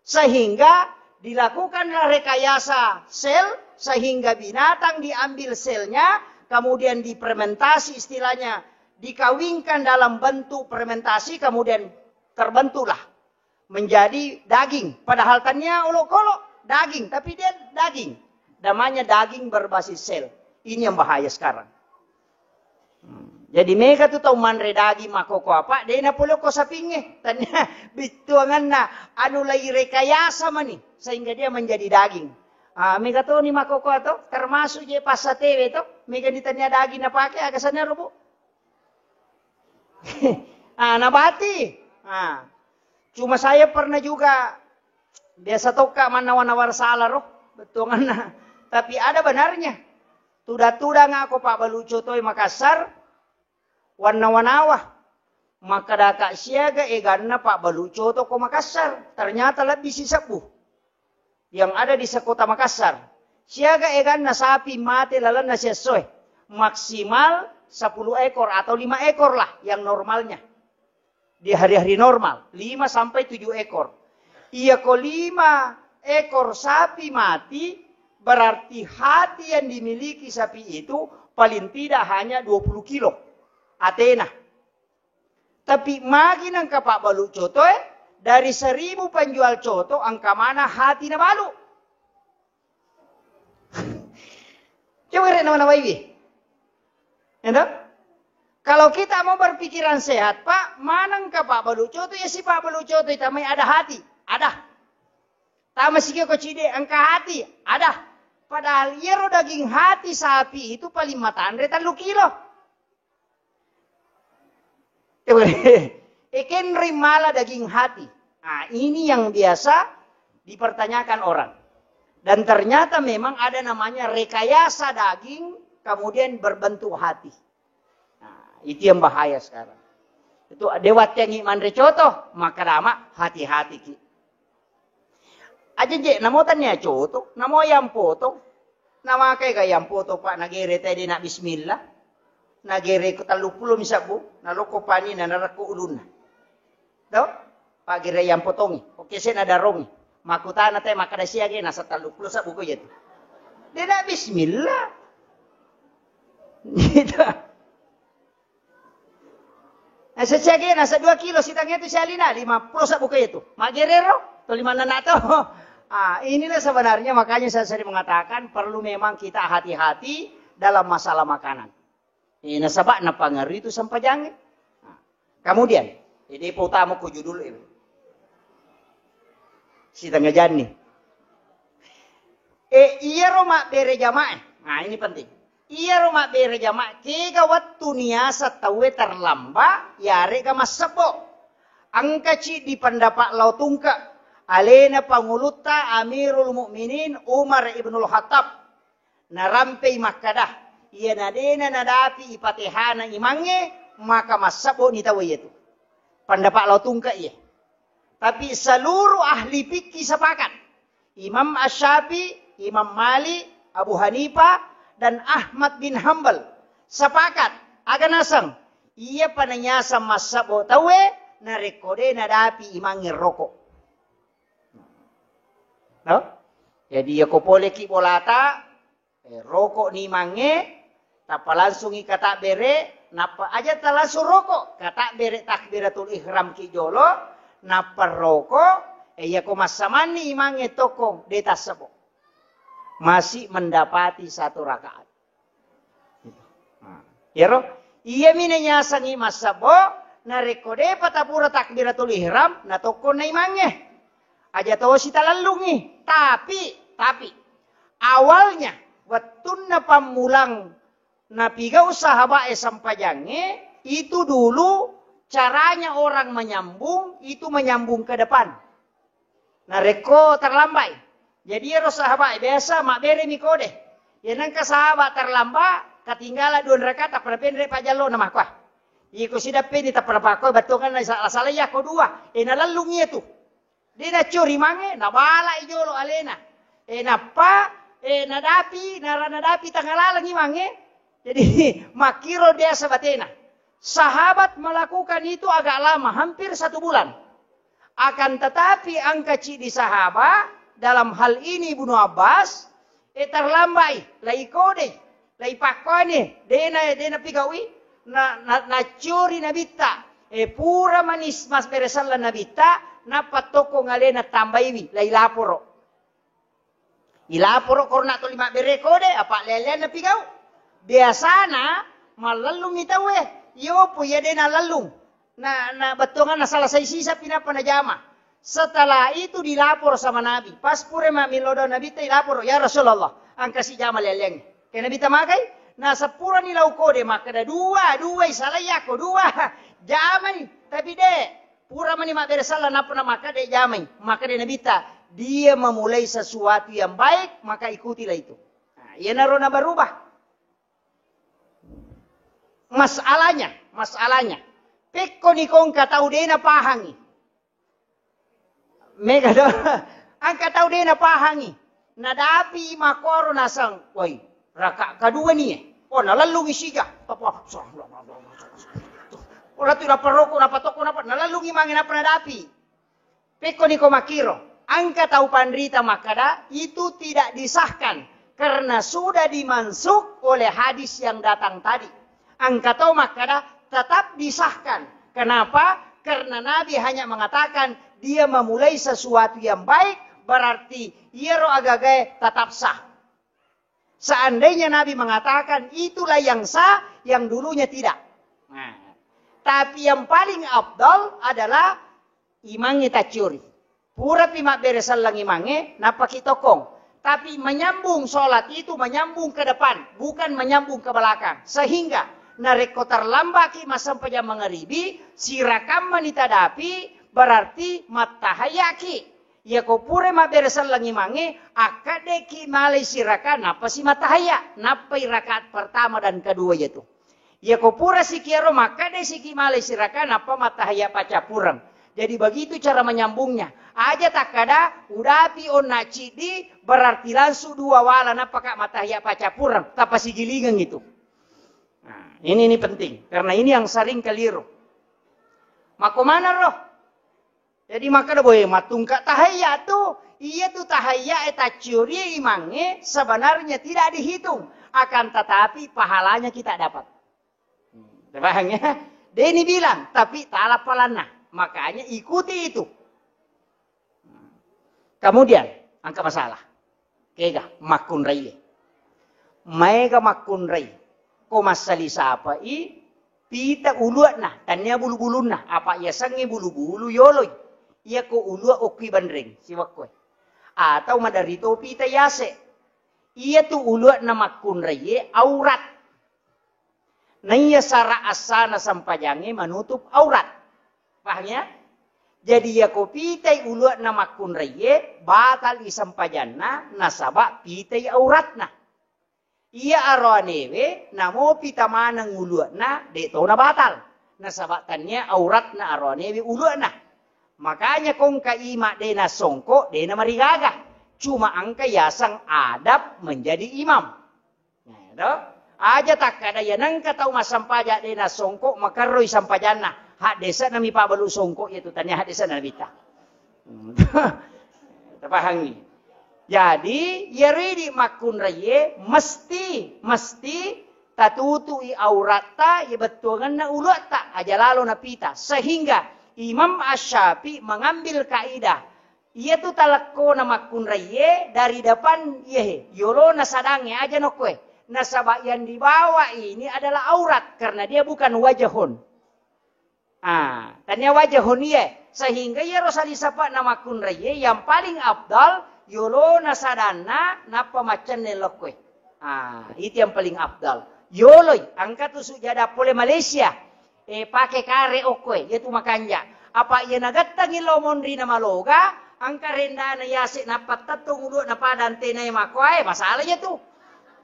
Sehingga dilakukanlah rekayasa sel, sehingga binatang diambil selnya, kemudian difermentasi, istilahnya dikawinkan dalam bentuk fermentasi, kemudian terbentuklah menjadi daging. Padahal tania olok-olok daging, tapi dia daging. Namanya daging berbasis sel. Ini yang bahaya sekarang. Hmm. Jadi mega tu tau manre daging makoko apa, de na pole ko sapinge. Tania bittuanganna anu lai rekayasa mani sehingga dia menjadi daging. Ah, mega to ni makoko atau termasuk je pasta tewe to, mega ni tania daging na pake aga sana robo. Ah, nabati. Ah. Cuma saya pernah juga biasa tokka mannawa-nawa salah roh bettuanganna. Tapi ada benarnya. Tudang-tudang ako Pak Baluco toi Makassar, wannawa-nawa. Makkadaka siaga eganna Pak Baluco to ko Makassar. Ternyata lebih sisebbu yang ada di sekota Makassar. Siaga eganna sapi mate lalenna siessoe. Maksimal sepuluh ekor atau lima ekor lah yang normalnya. Di hari-hari normal, lima sampai tujuh ekor. Iya ko lima ekor sapi mati, berarti hati yang dimiliki sapi itu paling tidak hanya dua puluh kilo. Atena. Tapi magi nangka Pak Balu coto, eh, dari seribu penjual coto, angka mana hati na balu. Coba rek nawa-nawaiwi. Ya toh? Kalau kita mau berpikiran sehat, Pak, manengka Pak Balu coto, ya si Pak Balu coto, tamai ada hati. Ada. Tama sikio ko cide, engka hati. Ada. Padahal iyaro daging hati sapi itu paling matanre tellu kilo. Ikenri mala daging hati. Nah, ini yang biasa dipertanyakan orang. Dan ternyata memang ada namanya rekayasa daging, kemudian berbentuk hati. Nah, itu yang bahaya sekarang. Itu dewa tengi manre coto, maka dama hati-hati ki. Aja je, namo tania coto, namo yang potong. Namakai ga yang potong, Pak, nagere tadi nak bismillah. Nagere ko tellu puluh misabbu, naloko pani na narakko ulunna. To? Pak gere yang potongi. Oke, saya nadarongi. Makutana te, makada siage, nasa tellu puluh sabbu ko iya tu. Dia nak bismillah. Gitu. Nasa siage, nasa dua kilo, sitangnya tu sialina, lima puluh sabbu ko iya tu. Magerero, to lima nana to. Ah, inilah sebenarnya makanya saya sering mengatakan perlu memang kita hati-hati dalam masalah makanan. Eh, nasaba napangaruhi tu sempajangnge. Nah, kemudian, eh, depa utama ko judul e. Sitengah jani. Eh, iyaro mabbere jamaah. Nah, ini penting. Iyaro mabbere jamaah, kega wettu niasa tauwe terlambat, yarega massebbo. Engka ciddi pendapat lao tungke, alena pangulutta Amirul Mukminin Umar ibnul Khattab, narampei makkada, iyana dena nadapi ipatehana imangnge, maka massebbo ni tau iyatu. Pendapat lao tungke iye. Tapi seluruh ahli fikih sepakat, Imam Asy-Syafi'i, Imam Malik, Abu Hanifah, dan Ahmad bin Hambal sepakat, aga naseng, iya pananyasang massebbo tauwe narekko de nadapi imangnge roko. No? Jadi, yako poleki bolata, eh, roko ni imangnge, tappa langsungi katabbere, nappa aja talangsung roko, katabbere takbiratul ihram ki jolo, nappa roko, eh, yako massamanni imangnge tokkong, de tassebbo. Masih mendapati satu rakaat. Nah, iyaro, iyami nayasengngi massebbo, narekko depa tapura takbiratul ihram, natokkonna imangnge. Aja tosi talellungngi. Tapi, tapi, awalnya, wettunna pammulang napigau sahabae sempajangnge, itu dulu caranya orang menyambung, itu menyambung ke depan. Narekko terlambai. Jadi ero sahabat biasa mabberemi kode. Ya nengka sahabat terlambat, ketinggalan dua rakaat, tappa napendere pajallona makkua. Iko sidappeni tappa napakko bettuanna sala-sala yako dua. E nalellung iya tu. De nacuri mange, nabalai jolo alena. E nappa, e nadapi, nara nadapi tangalalengi mange. Jadi makkiro biasa batena. Sahabat melakukan itu agak lama, hampir satu bulan. Akan tetapi engka cidi sahabat, dalam hal ini Ibnu Abbas, e terlambai, lai kodei, lai pakkoni, dena, dena pigaui, na, na, nacuri nabitta, e pura manis mas beresalla nabitta, nappa tokko ngalena tambaiwi, lai laporo. Ilaporo korona tuli mabbere kode, apa lelean napigau. Biasana mallellungi tauwe, yopo iya de nalellung. Na, na bettuanna salasai sisa pinappa najama. Setelah itu dilapor sama Nabi. Pas pura mammilodong Nabitta ilapor, "Ya Rasulullah, engka sijama leleangnge." Ke Nabitta magai, na seppurani lau kode makkeda, "Dua, dua isalai yako, dua." Jamai, tapi de, pura mani mabbere sala nappa na makkeda jamai. Makkeda Nabitta, "Dia memulai sesuatu yang baik, maka ikutilah itu." Nah, iyanaro nabarubah. Masalahnya, masalahnya. Pekko ni kongka tau de napahangi. Mega do. Engka tau de napahangi. Nadapi makoro naseng, "Woi, raka kedua ni eh." Oh, nalellungi sija. Apa? Ora tu dapat rokok, dapat toko, dapat nalellungi mange napa nadapi. Pekko niko makkiro, engka tau panrita makkada, itu tidak disahkan karena sudah dimansukh oleh hadis yang datang tadi. Engka tau makkada, tetap disahkan. Kenapa? Karena Nabi hanya mengatakan dia memulai sesuatu yang baik, berarti iyaro agagae tetap sah. Seandainya Nabi mengatakan itulah yang sah, yang dulunya tidak. Nah, tapi yang paling afdal adalah imangnge tacciori. Purapi mabbere selleng imangnge, nappaki tokkong. Tapi menyambung sholat itu menyambung ke depan, bukan menyambung ke belakang. Sehingga narekko terlambaki massempajang mangaribi, sirakammani tadapi, berarti mattahayaki. Iyako pura mabbere selleng imangnge, akkaddeki malai siraka, nappa si mattahaya, nappai rakaat pertama dan kedua iyatu. Iyako pura sikiaro makkeda siki malai siraka nappa mattahayya paccappureng. Jadi begitu cara menyambungnya. Aja takkada udapi onna ciddi berarti langsung dua wala nappaka mattahayya paccappureng. Tappa sigilingeng itu. Nah, ini ini penting karena ini yang sering keliru. Mako mana roh? Jadi makkeda boe mattungka tahayya tu, iya tu tahayya e tacciori imangnge sebenarnya tidak dihitung, akan tetapi pahalanya kita dapat. Paham ya? Deni bilang, tapi tala palanna. Makanya ikuti itu. Kemudian, angka masalah. Kega makkunraie. Maega makkunrai. Ko massali sapai pita ulua'na, tania bulu-bulunna, apa yasengnge bulu-bulu yoloi. Iyako ulua okkui banreng siwakkoe. Atau madarito pita yase. Iyatu ulua'na makkunraie aurat. Naiya sara assana sempajangnge manutup aurat. Paham ya? Jadi, iyako pitai ulu'na makkunraiye, batal i sempajanna, nasaba pitai auratna. Iya aroanewe, namo pita maneng ulu'na, de' to nabatal. Nasaba tania auratna aroanewe ulu'na. Makanya kongka ima de' nasongko, de' namarigaga. Cuma engka yaseng adab menjadi imam. Nah, to? Aja takkada iya nengka tau massampaja de' nasongko, makerroi sampajanna. Haddese'na mi pabalu songko, iya tu tania haddese'na nabitta. Hmm. Tapahangi. Jadi, iyaro idi makkunraiye mesti, mesti tatutui auratta, iya bettuangenna uluatta, aja lalo napita. Sehingga Imam Asy-Syafi'i mengambil kaidah, iya tu talekkona makkunraiye dari depan, iya he, yolona sadangnge aja nokkoe. Nasaba yang dibawa ini adalah aurat, karena dia bukan wajahun. Ah, tania wajahun iye, sehingga iyaro salisapa'na makkunraiye yang paling afdal yolona sadanna nappa maccenne lokkoe. Ah, itu yang paling afdal. Yoloi, engka tu sujada pole Malaysia. Eh, pake kare okkoe, iya tu makanja. Apa iya nagattangi lo monri na maloga, engka rendana yase nappa tettong ulu'na pada antenae makkoae, masalah iya tu.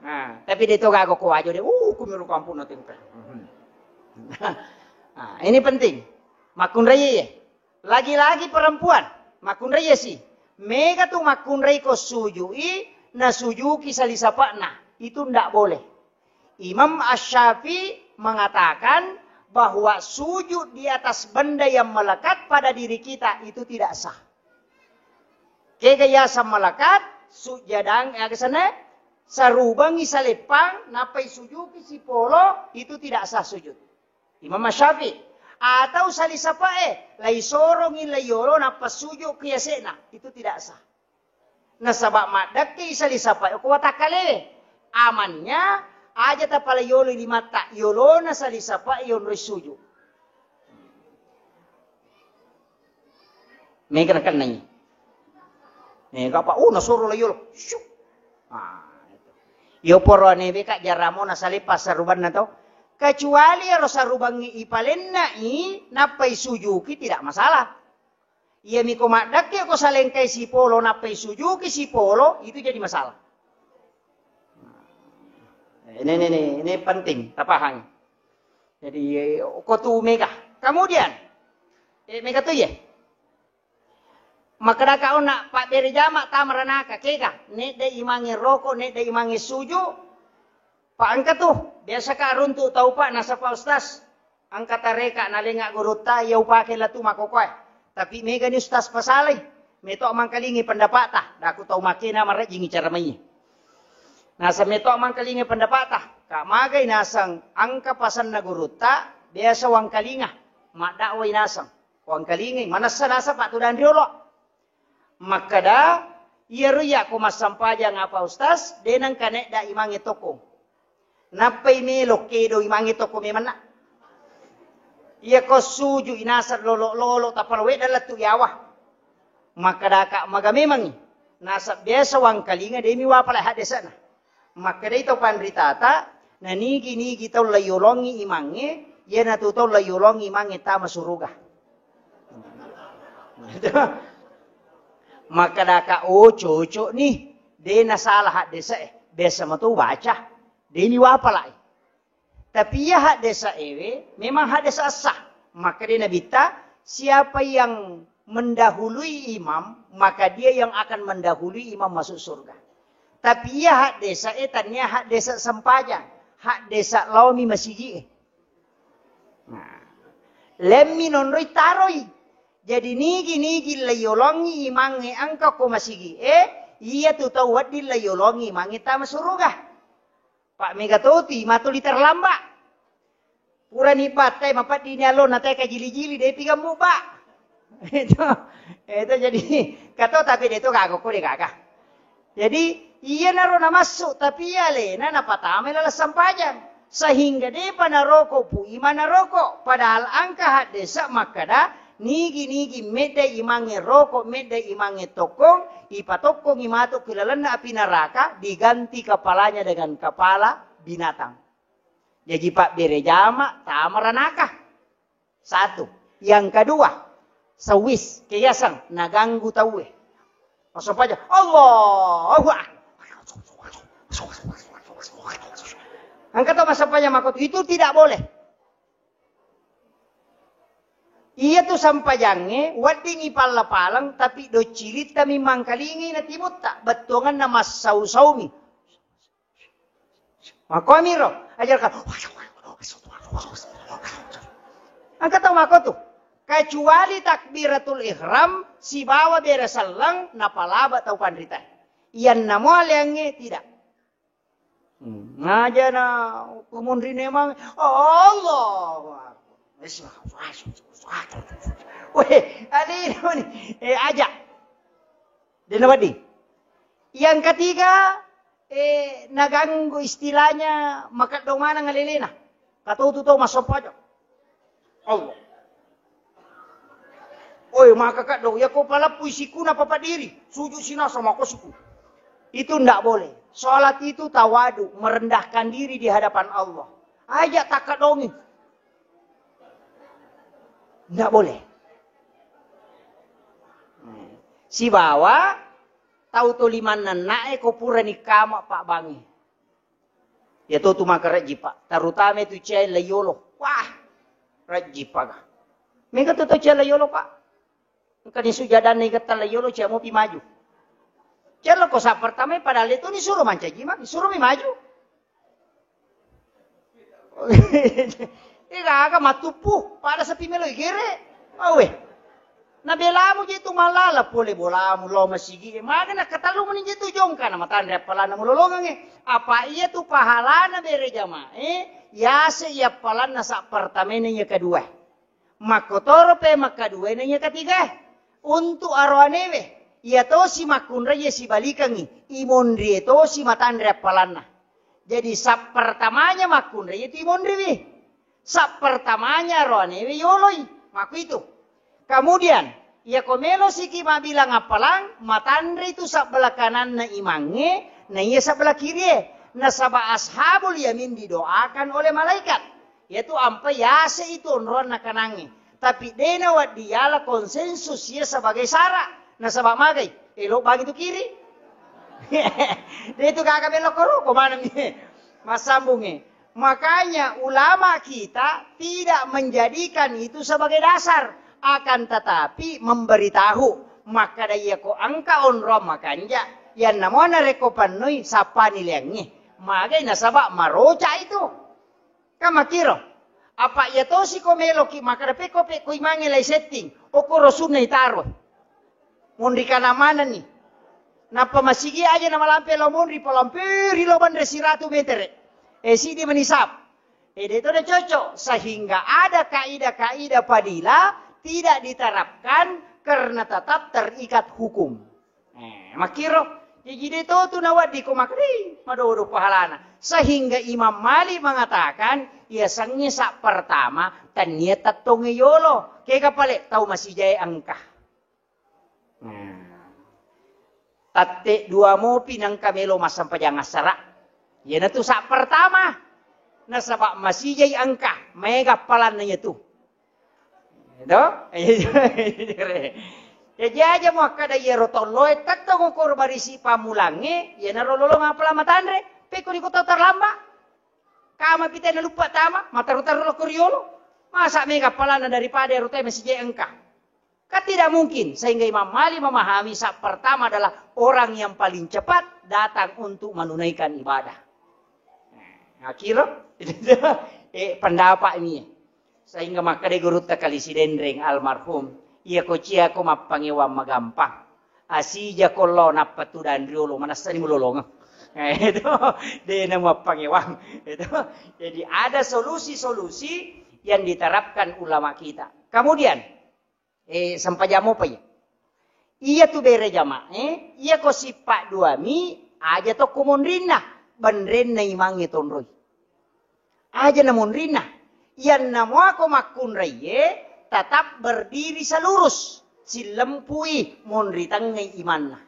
Nah, tapi de' to gaga ko wajo de', uh, kumiro kampung na tengka. Ah, ini penting. Makkunraiye. Lagi-lagi perempuan, makkunraiye si. Mega tu makkunrai ko sujui, nasujuki salisapa'na. Itu ndak boleh. Imam Asy-Syafi'i mengatakan bahwa sujud di atas benda yang melekat pada diri kita itu tidak sah. Kega yaseng melekat, sujadang, eh, aga senna, sarubangi saleppang, nappai sujuki sipolo, itu tidak sah sujud. Imam Syafi'i. Atau salisapa'e, laisorongi laiyolo, nappa suju ki yase'na, itu tidak sah. Nasaba maddekke salisapa'e ko watakkalewe. Amannya, aja tapala yolo limatta, yolona salisapa'e yonroi suju. Mega nakennangi. Mega apa? Oh, nasoro laiyolo. Syuk. Ah, itu. Yo poroane beka jaramo nasale passarubanna to. Kecuali ero sarubangnge ipalenna'i, nappa isujuki, tidak masalah. Iyami ko maddekke ko salengkai sipolo, nappa isujuki sipolo, itu jadi masalah. Ini, ini, ini, ini penting, tapahang. Jadi, eh, ko tu mega. Kemudian, eh, mega tu ye. Makkedaka onna pabbere jama tama ranaka, kega, nedde imange roko, nedde imange suju, pa engka tu, biasa ka runtu tau pa, nasaba ustaz, engka tareka nalenga gurutta, iya upake latu makokoe. Tapi mega ni ustaz pasalai, meto mangkalingi pendapata, daku tau makena marejjingi cara mai. Nasa meto mangkalingi pendapata, ka magai naseng engka pasanna gurutta, biasa wangkalinga, maddakwai naseng. Wangkalingai, manessa nasaba tudang riolo. Makkeda, iyaro iya ko massampajang apa ustaz, de nengka nedda imange toko. Nappai melo kedo imange toko memanna. Iya ko suju inaseng lolo-lolo, tapala wedda lettu yawa. Makkedaka maga memangi. Nasab biasa wangkalinga demi wapala haddese'na. Makkedai tau panritata, nanigi-nigi tau laiyolongi imangnge, iyanatu tau laiyolongi imangnge tama suruga. Makkedaka, oh, cocok ni, de nasalah haddese e, biasa mato baca, de ni wapalai. Tapi iya haddesa ewe memang haddesa sah. Makkeda Nabitta, siapa yang mendahului imam, maka dia yang akan mendahului imam masuk surga. Tapi iya haddesa e tania haddesa sempajang, haddesa laomi masigi e. Nah, lemmi nonroi taroi. Jadi nigi-nigi laiyolongi imangnge engka ko masigi e, iya tu tau wedding laiyolongi imangnge tama suruga. Pak mega toti, matuli terlambat. Purani battai mapeddini alona teka jili-jili, depi gammu, Pak. Itu, itu jadi kato tapi de to gaga ko de gaga. Jadi iyanaro namassu, tapi iya alena napatama laleng sampajang. Sehingga depa naroko pu imana roko. Padahal engka haddesa makkeda, nigi-nigi medda imangnge roko, medda imangnge tokkong, ipatokkongi matu ki lalenna api neraka, diganti kepalanya dengan kepala binatang. Jaji pabbere jama tama ranaka. Satu. Yang kedua, Sawis, keyasang, naganggu tauwe. Massempajang, Allahu Akbar. Engka to massempajang makotu, itu tidak boleh. Iya tu sempajangnge, weddingi palla-palang, tapi docciritta mi mangkalingi na timutta, bettuanganna massau-saumi. Makkuamiro, ajarkan. Engka tau makkotu. Kecuali takbiratul ihram sibawa bere selleng napalaba tau panrita. Iyanna mua leangnge tidak. Hmm. Ngaja na kumunri nemang, Allahu Akbar. Weh, alina ni. Eh, aja. Dena wedding. Yang ketiga, eh, naganggu istilahnya makeddo maneng alelena. Katotu to massempajang. Allah. Oi, maka kaddo, ya ko palappui sikuna papadiri, sujud sinasa mako siku. Itu ndak boleh. Salat itu tawadu, merendahkan diri di hadapan Allah. Aja takadongi. Ndak boleh. Sibawa tau to limanna na'e ko purani kama pabbangi. Ya to tu maka rejji, Pak. Terutama itu cewek layolo. Wah, rejji, Pak. Mega to, to cewek layolo, Pak. Engka ni sujadanna igetta layolo, cewek mopi maju. Cewek lo ko sa pertama, padahal itu ni suruh mancaji, Mak. Suruh mi maju. Ega aga matuppu, pada sepi melo igere. Awe. Na belamu je tu malala pole bolamu lo masigi. Maga na katalu meni je tu jongka na matanre appalanna mulolongange. Apa iya tu pahalana bere jamae, yase iya appalanna sa pertamena iya kedua. Makkotoro pe makkaduena iya ketiga. Untuk aroanewe, iya tosi makkunrai iya sibalikangi, imonrie tosi matanre appalanna. Jadi sa pertamanya makkunrai itu imonriwi. Sa pertamanya aroanewe yoloi. Makku itu. Kemudian, iya ko melo siki mabilang appalang, matanre itu sabbelah kananna imangnge, na iya sabbelah kirie. Nasaba ashabul yamin didoakan oleh malaikat. Yaitu ampe yase itu onroanna kanangnge. Tapi dena waddi yala konsensus iya sebagai syarat. Nasaba magai, elo bagi tu kiri. De itu gaga melo koro, ko mana mi? Massambungi. Makanya ulama kita tidak menjadikan itu sebagai dasar, akan tetapi memberitahu. Makkada iya ko engka onroang makanja, yanna mona rekko pannoi sappani leangngi. Magai nasaba maroca itu. Kan makkiro. Apa iya tosi ko meloki makkada pekko pekko imangnge lai setting. Okoro sunna itaro. Monri kana manenni. Nappa masigi aja na malampe lao monri, palamperi lao banre siratu metere. Eh, sidi menisap. Eh, de to de cocok. Sehingga ada kaidah-kaidah fadilah tidak diterapkan karena tetap terikat hukum. Eh, makkiro. Jaji de to tu nawaddi ko makkada, "Ih, madodo pahalana." Sehingga Imam Malik mengatakan, iya sengnge sa pertama, tania tettonge yolo. Kega pale tau masijae engka. Nah. Tatte dua mopi nengka melo massempajang assara. Iyanatu sa pertama. Nasaba masijai engka, maega appalanna iyatu. Itu? Jaji aja muakkada iyaro tolloe tettong ukur barisi pammulangnge, iyanaro lolong appalang matanre, pekko ri kota terlambat. Kama pite naluppa tama, mataru-taru lokko riolo. Masa mega appalanna daripada ero te masijai engka. Kan tidak mungkin, sehingga Imam Malik memahami sa pertama adalah orang yang paling cepat datang untuk menunaikan ibadah. Nah, akhirnya, eh, pendapat ini. Sehingga makkeda gurutta Kali Sidenreng almarhum, iya ko cia ko mappangewang magampang. Asija ko lo nappa tudang riolo, manessani mulolongeng. Eh, itu, dena mappangewang. Itu. Jadi ada solusi-solusi yang diterapkan ulama kita. Kemudian, Eh, sempajang mopa iya. Iya tu bere jamae, iya ko sippa duami, aja tokko monrinna, benrenna imangnge tonroi. Aja na monrinna, iyanna muako makkunraie, tetap berdiri selurus, sillempui monri tengngai imanna.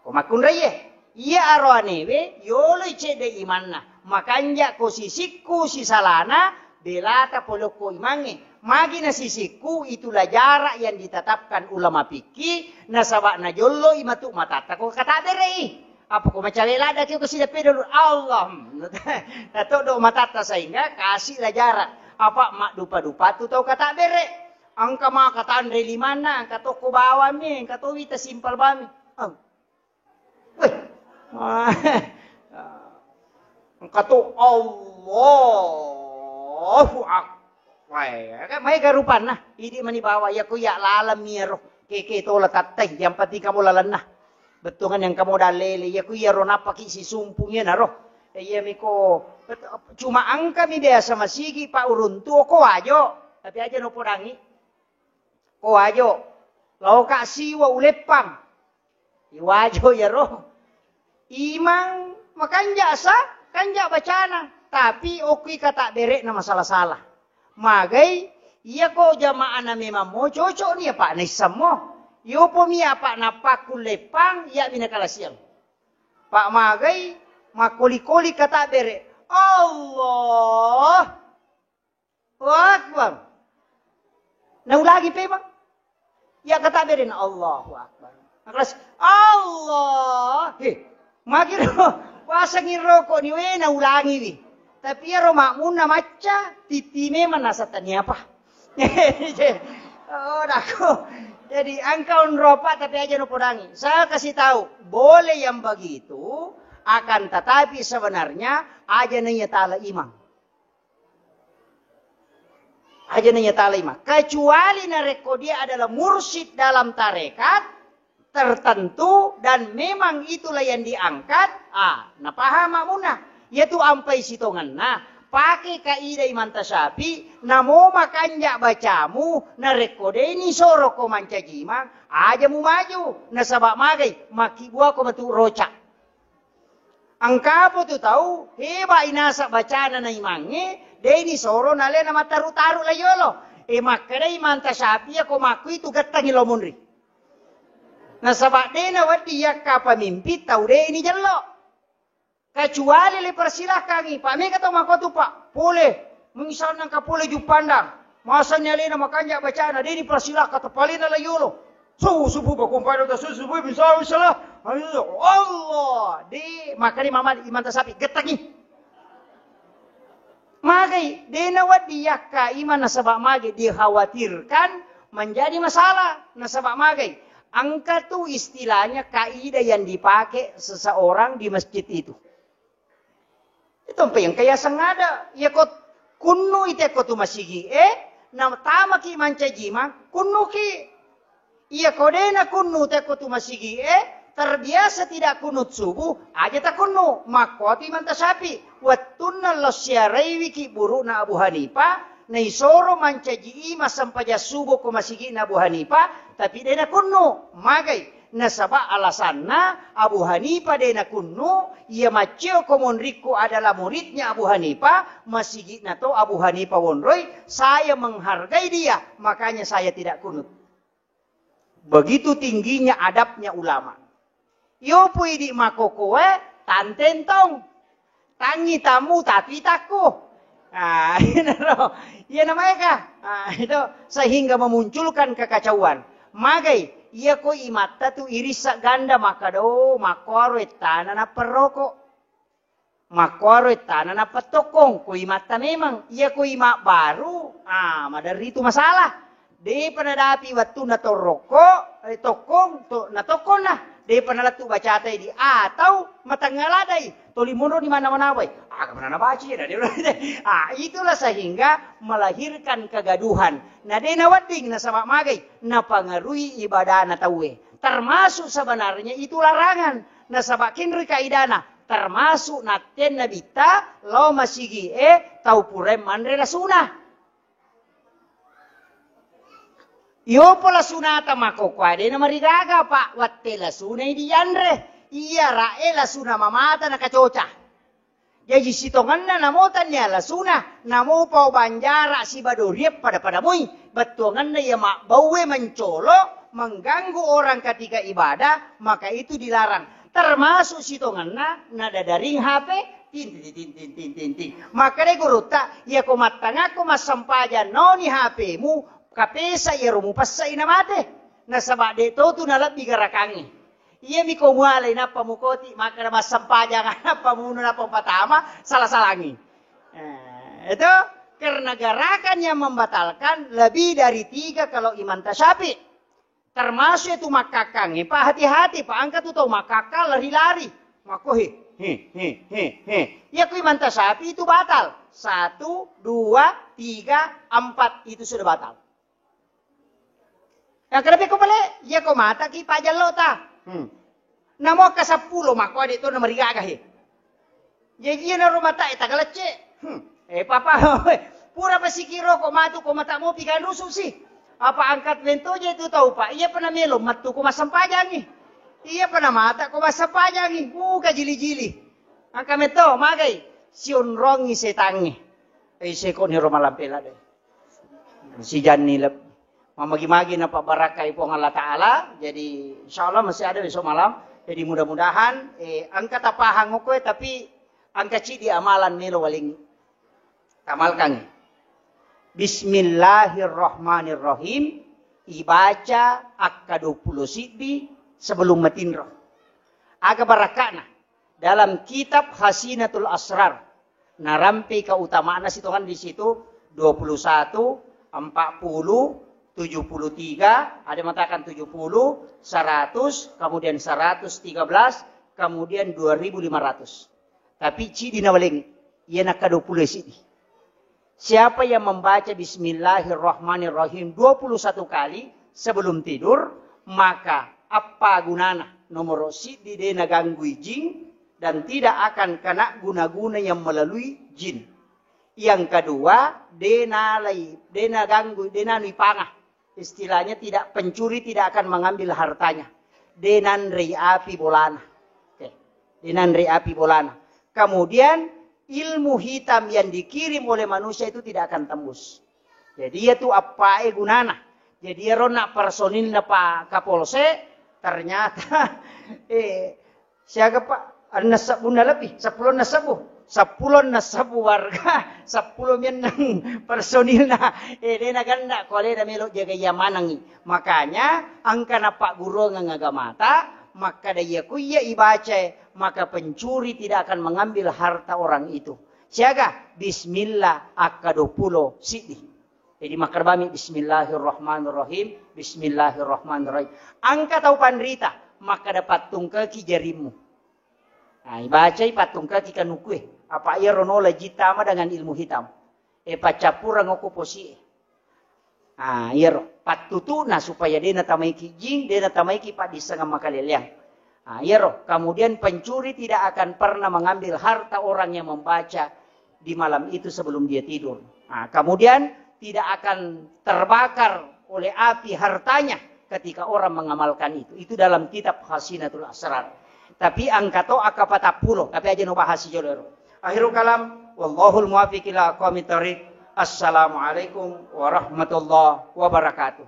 Ko makkunraie, iya aroanewe yoloi cedde imanna, makanja ko sisikku sisalana, Belata pole okko imangnge. Magi na sisikku, itulah jarak yang ditetapkan ulama fikih, nasaba najolloi matu matatta ko katabbere i. Apa ko macawe ladda ki ko sideppe dulu, Allah. Natoddo matatta sehingga kasihlah jarak. Apa maddupa-dupa tu tau katabbere. Engka maka tanre limanna, engka tokko bawammi, engka to wita simpel bami. Weh. Engka to Allahu Akbar. Weh, kan maega rupanna. Idi mani bawa, iya ku iya lalemmi ero. Keke tola tattai, yang penting kamu lalenna. Bettuangan yang kamu dalele, iya ku iya ro napaki sisumpungi naro. Iya miko, cuma engka mi biasa masigi pa uruntu ko wajo. Tapi aja no podangi. Ko wajo, laoka siwa uleppang. Iwajo iyaro. Imang makanja sa, kanja bacana. Tapi okki kata berekna masalah-salah. Magai, iya ko jamaahna memang mo cocok ni apa naissammo. Yopo mi apa napakku leppang, iya mina kalasiang. Pak magai, makoli-koli kata bere. Allah. Allahu Akbar. Naulangi pemang. Ya kata berena Allahu Akbar. Keras Allah. He, magiro pasangi rokok ni we naulangi wi. Tapi ero makmunna macca, titi memang nasa tani apa. Oh, dako. Jadi engkau nropa tapi aja no podangi. Saya kasih tahu, boleh yang begitu, akan tetapi sebenarnya aja nanya tala imang. Aja nanya talai ma. Kecuali narekko dia adalah mursyid dalam tarekat tertentu dan memang itulah yang diangkat, ah, napaham makmunna. Yaitu ampai sitongenna, pakai kaidah Imam Tasyafi, namo makanja bacamu, narekko deni soro ko mancaji imang, aja mu maju, nasaba magai, makkibua ko matu roca. Engkapo tu tau heba inasa bacana na imangnge, deni soro nalena mattaru-taru la yolo. E makkedai Imam Tasyafi ko makkuitu gettangi lo munri. Nasaba dena wedding yakka pemimpin tau deni jello. Kecuali le persilakangi, Pak mega tau makotu Pak, pole mengisalna engka pole Juppandang. Masani alena makanja bacana, deni persilaka tepalena la yolo. Su subuh bakumpai dota su subuh bisa bisa lah. Ayo, Allah, de makani mama Imam Tasyafi gettangi. Magai, dena wedding yakka imang nasaba magai dikhawatirkan menjadi masalah nasaba magai. Engka tu istilahnya kaidah yang dipakai seseorang di masjid itu. Itu mpe engka yaseng ada. Iya ko kunnu ite ko tu masigi e, na tamaki mancaji imang, kunnuki. Iya ko dena kunnu te ko tu masigi e, terbiasa tidak kunut subuh, aja takunnu. Makkuatu Imam Tasyafi, wettunna lo siaraiwiki burukna Abu Hanifah, naisoro mancaji imang sempajang subuh ko masigi'na Abu Hanifah, tapi dena kunnu. Magai. Nasaba alasanna Abu Hanifah de nakunnu, iya macceo ko monrikku adalah muridnya Abu Hanifah, masigi'na to Abu Hanifah wonroi, saya menghargai dia, makanya saya tidak kunut. Begitu tingginya adabnya ulama. Yopo idi makokoe, tantentong. Tangi tamu tapi takku. Ah, iyana ro. Iyana maega. Ah, itu sehingga memunculkan kekacauan. Magai, iya ko imatta tu irissa ganda makkada, oh, makkuaro ettana napperroko. Makkuaro ettana nappettokong. Ko imatta memang, iya ko ima baru, ah, maderri tu masalah. Depa nadapi wettunna torokko, eh, tokkong, to, natokkonna. Depa nalettu bacata idi. Atau matengnga ladai, toli monro di mana-mana wai. Aga mana nabaca ya, dadi. Ah, itulah sehingga melahirkan kegaduhan. Na de nawedding nasaba magai, napangaruhi ibadana tauwe. Termasuk sebenarnya itu larangan. Nasaba kenroi kaidana, termasuk nattenna bitta lao masigi e tau purae manre lasuna. Iyopo lasunata makkokkoe de namarigaga, Pak, wette lasunai dianre. Iya ra'e lasuna mamata nakacoca. Jaji sitongenna namo tannia lasuna, namo pao banjara siba doriang pada-pada moi. Bettuangenna iya mabbaue mencolo, mengganggu orang ketika ibadah, maka itu dilarang. Termasuk sitongenna nadadaring H P, Tin, tin, tin, tin, tin, tin, tin. Makkedai gurutta, "Iyako mattangakko massempajang, naoni H P-mu, kapesa iyaro mupessai namate. Nasaba de' to tu nalebbi garakangnge. Iyami ko mualai nappa mukoti, makkeda massempajang, nappa muno, nappa patama, sala-salangi." Eh, itu karena gerakan yang membatalkan lebih dari tiga kalau Imam Tasyafi. Termasuk itu makkakkangnge, Pak, hati-hati, Pak, engka tu tau makkakkang lari-lari. Makko, he, he, he, he, he. Iya, kui manta sapi itu batal. Satu, dua, tiga, empat, itu sudah batal. Yang kedua, ko pale, iya, ko mata ki pajallo ta. Hmm. Namo ke sepuluh, makko ade' to na marigaga, he. Jaji iyana ro matae tagalecce. Hmm. Eh, papa, pura pasikiro ko matu ko mata mopi ganusu si. Apa angkat mentoje tu tau, Pak? Iya pernah melo matu ko massempajangi. Iya pernah mata ko massempajangi. Muka jili-jili. Angka meto, magai. Sionrongi setangi. Eh, seko ni ro malampela deh. Sijanni lebbi. Mamagi-magi napabarakai Puang Allah Ta'ala. Jadi, insya Allah masih ada besok malam. Jadi, mudah-mudahan, eh, engka tapahang okko, eh, tapi engka cidi amalan melo walengi. Tamalkangi. Bismillahirrahmanirrahim. Ibaca akka dua puluh siddi sebelum matinro. Aga barakana. Dalam kitab Khazinatul Asrar, narampe keutamaanna sitongan di situ, dua puluh satu, empat puluh, tujuh puluh tiga, ada mengatakan tujuh puluh, seratus, kemudian seratus tiga belas, kemudian dua ribu lima ratus. Tapi cidi nawalengi, iya nakka dua puluh sidi. Siapa yang membaca Bismillahirrahmanirrahim dua puluh satu kali sebelum tidur, maka apa gunana? Nomor siddi, de' naganggui jin dan tidak akan kena guna-guna yang melalui jin. Yang kedua, de' nalai, de' naganggui, de' nanui panga. Istilahnya tidak, pencuri tidak akan mengambil hartanya. De' nanrei api bolana. Oke. De' nanrei api bolana. Kemudian ilmu hitam yang dikirim oleh manusia itu tidak akan tembus. Jadi iya tu appae gunana. Jadi iyaro na personilna Pak Kapolsek, ternyata, eh, siaga, Pak? Enneng sebbunna lebih, seppulo enneng sebbu. Seppulo enneng sebbu warga, seppulo mienneng personilna. Eh, de' naganna ko alena melo jaga iya manengi. Makanya engka nappagguruangeng agamata, makkada iya ku iya ibacae, maka pencuri tidak akan mengambil harta orang itu. Siaga? Bismillah akka dua puluh siddi. Jadi makkada bami, "Bismillahirrahmanirrahim, bismillahirrahmanirrahim." Engka tau panrita, makkada, "Pattungkaki jarimmu." Nah, ibacai, "Pattungkaki kanukue." Apa iyaro nola jin tama dengan ilmu hitam. Eh, paccappureng okko posie. Ah, iyaro. Pattutu'na supaya de' natamaiki jin, de' natamaiki paddissengeng makaleleang. Ah, iyaro. Kemudian pencuri tidak akan pernah mengambil harta orang yang membaca di malam itu sebelum dia tidur. Ah, kemudian tidak akan terbakar oleh api hartanya ketika orang mengamalkan itu. Itu dalam kitab Khazinatul Asrar. Tapi engka to akka patappulo, tapi aja no bahas jolo ero. Akhirul kalam, wallahul muwaffiq ila aqwamit thariq. Assalamualaikum warahmatullahi wabarakatuh.